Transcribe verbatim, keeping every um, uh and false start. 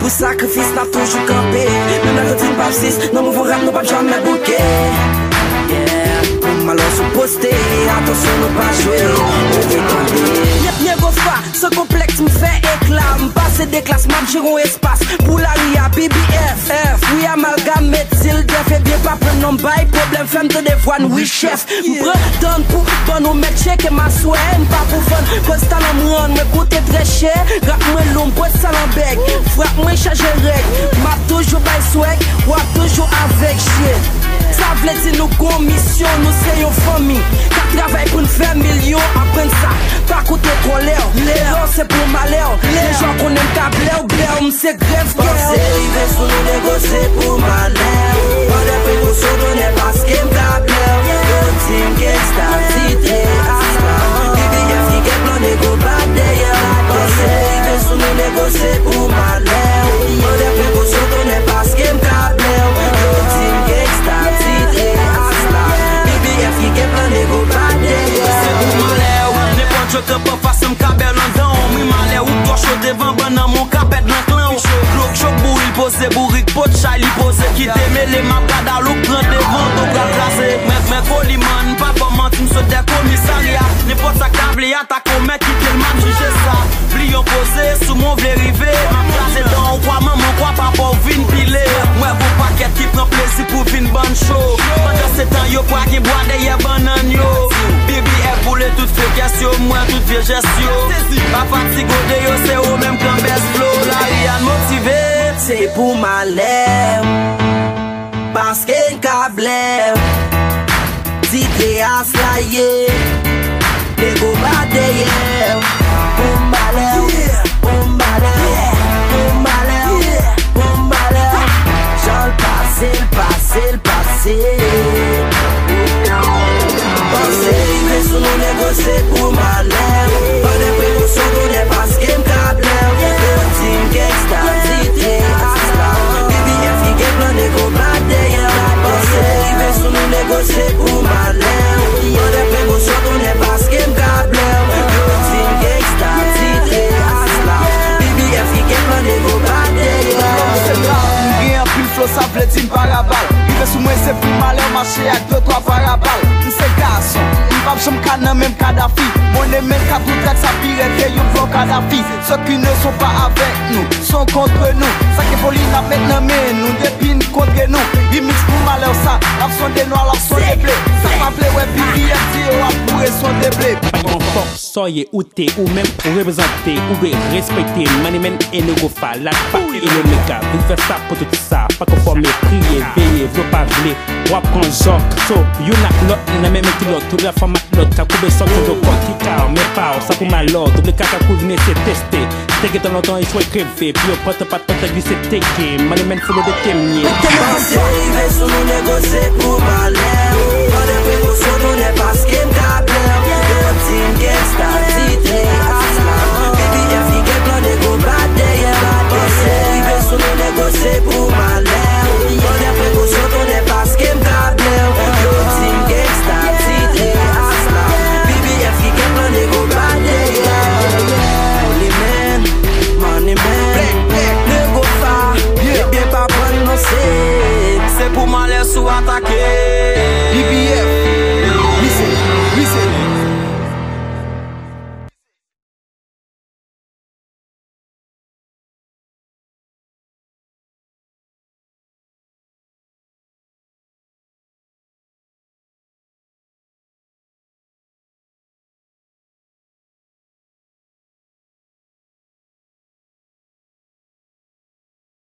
Pou sakrifis n ap toujou kanpe. Menm lè yo di n p ap sis, nan mouvman rap nou p ap janmen bouke. Yeah. Pou malè sou poste, atansyon nou pa jwe. Ou vin tande. Yep, Nego Fa, san konplèks m fè ekla. M pase de klas, m ap jere yon espas. Pou lari a, B B F, F, wi, amalgam, met zil, dèf, ebyen pa pran non bay pwoblèm, fè m tande vwa n, wi, chèf. M pran tan pou ban nou mèt tcheke m aswè, m pa pou vann, koz talan m rann mwen koute trè chè. Rap mwen lou, m pwès talan bèg, frap mwen chaje règ. M ap toujou bay swag, w ap toujou avèg, shit. Sa vle di nou gon misyon, nou se yon fanmi k ap travay pou n fè milyon, aprann sa, pa koute kòlè w. Erè w se pou malè w, lè jan konnen m ka blè w, blè w, m se grèv kè w. Panse rive sou nou, Nego, se pou malè w. Pran de prekosyon, tonnè, paske m ka blè w. Yo di m gangsta, titre asla. B B F ki gen plan, Nego bat dèyè w. Panse rive sou nou, Nego, se pou malè w. Pran de prekosyon, tonnè, paske m ka blè w. Yo di m gangsta, titre asla. B B F ki gen plan, Nego bat dèyè w. Se pou malè w. Nenpòt yo kanpe anfas, m ka bè w nan dan w. M ri malè w, ou twò cho devan bann nan, men w ka pèd nan klan w. Glok chòk bouri, l poze bourik, pot chay li poze, kite mele, m ap gad alouk pran devan, to pral kraze. Mwen, mwen Koliman, pa fè manti, m sot dè komisarya. Nenpòt sa k ta vle atake w, mèt kite l, m ap jije sa. Bliye w poze, sou mwen w vle rive, m ap kraze dan w, kwa manman w, kwa papa w vin pile. Mwen gon pakèt ki pran plezi pou vin bann cho. Pandansetan, yo pral gen bwa dèyè bannann yo. B B F boule tout fekès yo, m wè tout vye jès yo. Pa fatige w deyò, se ou menm k nan bèz flo. Lari a n motive. Se pou malè w, paske n ka blè w. Titre asla ye, Nego bat dèyè w. Pou malè w, pou malè w, pou malè w, pou malè w. Jan l pase, l pase, l pase. Panse rive sou nou, Nego, se pou malè w. Pran de prekosyon, tonnè, paske m ka blè w. Yo di m gangsta, titre asla. B B F ki gen plan, Nego bat dèyè w. Panse rive sou nou, Nego, se pou malè w. Pran de prekosyon, tonnè, paske m ka blè w. Yo di m gangsta, titre asla. B B F ki gen plan, Nego bat dèyè w. M gen anpil flo, sa vle di m parabal. Rive sou mwen, se pou malè w, mache ak de twa parabal. M se gason, m p ap janm ka nan menm Kadafi. Mwen e men ka tou trèt, sa pi rèd ke yon vlò Kadafi. Ceux qui ne sont pas avec nous sont contre nous. Sa ke foli n ap met nan men nou depi n kontre nou. Remix pou malè w sa, n ap sonde nwa, l ap sonde ble. Sa pa vle wè B B F di yo ap boure sonde ble. Yon fòk sòye ou te ou menm ou reprezante, ou dwe respekte Money Man e Nego Fa, la pa e Omega. Vin fè sa pou tout sa, pa konfòme, priye, veye, vle w pa vle, w ap pran jòk. So, youn ak lòt, nan menm kilòt, tout la fanm ak lòt, ka koube sòk, koube kòt, ki ka men pa w, sa pou malè w, double kaka kouzine se teste. Te gentan lontan echwe kreve, pi yo pòt pa t pòt glise teke, Money Man folo de temye. Panse rive sou nou, Nego, se pou malè w. Pran de prekosyon, tonnè, paske m ka blè w. Yo di m gangsta, titre asla. B B F ki gen plan, Nego bat dèyè w. Panse rive sou nou, Nego, se pou malè w. Pran de prekosyon, tonnè, paske m ka blè w. Yo di m gangsta, titre asla. B B F ki gen plan, Nego bat dèyè w. Holy Man, Money Man, Nego Fa, ebyen pa prann non se. Se pou malè w atake.